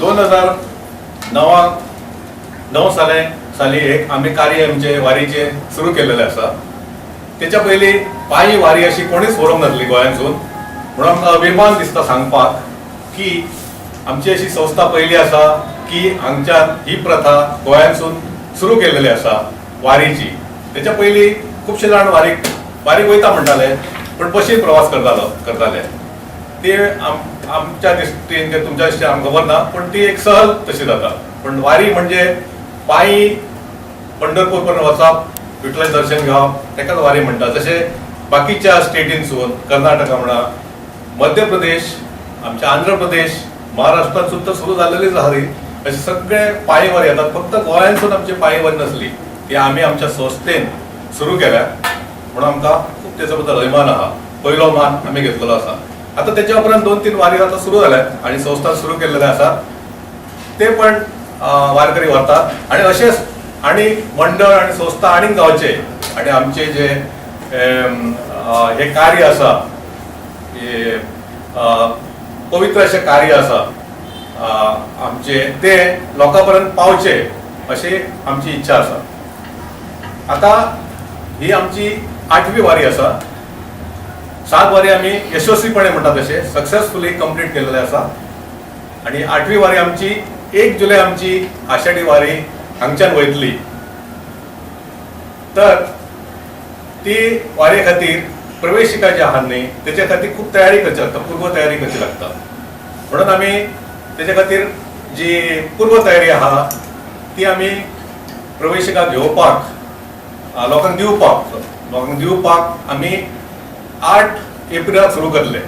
2009 णव साले साली एक आमी कार्य आमचे वारीचे सुरू केल्लेले आसा. तेच्या पयलीं पायी वारी अशी कोणीच व्हरूंक नासली गोंयांतसून. म्हणून आमकां अभिमान दिसता सांगपाक की आमची अशी संस्था पयली आसा की हांगच्यान ही प्रथा गोंयांतसून सुरू केल्लेली आसा वारीची. तेच्या पयलीं खुबशे जाण वारीक वारीक वयता म्हणटाले, पूण बशीन प्रवास करताले. ते आमच्या दृश्टीन ते तुमच्या दृश्टीन आमकां खबर ना, पूण ती एक सहल तशी जाता. पण वारी म्हणजे पायी पंढरपूर पर्यंत वचप, विठ्ठलाचें दर्शन घेवप, तेकाच वारी म्हणटा. जशें बाकीच्या स्टेटींसून, कर्नाटका म्हणा, मध्य प्रदेश, आमच्या आंध्र प्रदेश, महाराष्ट्रात सुद्दां सुरू जाल्लेलीच आहा ती. अशे सगळे पायी वारी येतात. फक्त गोंयांसून आमची पायी वारी नसली, ती आमी आमच्या संस्थेन सुरू केल्या, म्हणून आमकां खूब तेचो बद्दल अभिमान आहा. पयलो मान आमी घेतलेलो आसा. आतां तेच्या उपरांत दोन तीन वारी आतां सुरू जाल्यात आनी संस्था सुरू केल्लेले आसात. ते पण वारकरी व्हरतात आणि अशेच आणि मंडळ आणि संस्था आनीक जावचे आणि आमचे जे हे कार्य आसा, हे पवित्र अशें कार्य आसा आमचे, ते लोकां पर्यंत पावचे अशी आमची इच्छा आसा. आता ही आमची आठवी वारी आसा. सात वारी आमी यशस्वीपणे म्हणटा तशें सक्सेसफुली कंप्लीट केलेले आसा आणि आठवी वारी आमची 1 जुलय आमची आषाढी वारी हांगच्यान वयतली. तर ती वारी खातीर प्रवेशिका जी आहा न्ही, तेच्या खातीर खूब तयारी करची लागता, पूर्व तयारी करची लागता. म्हणून आमी तेच्या खातीर जी पूर्व तयारी आहा ती आमी प्रवेशिका घेवपाक, लोकांक दिवपाक आमी 8 एप्रिलाक सुरू करले.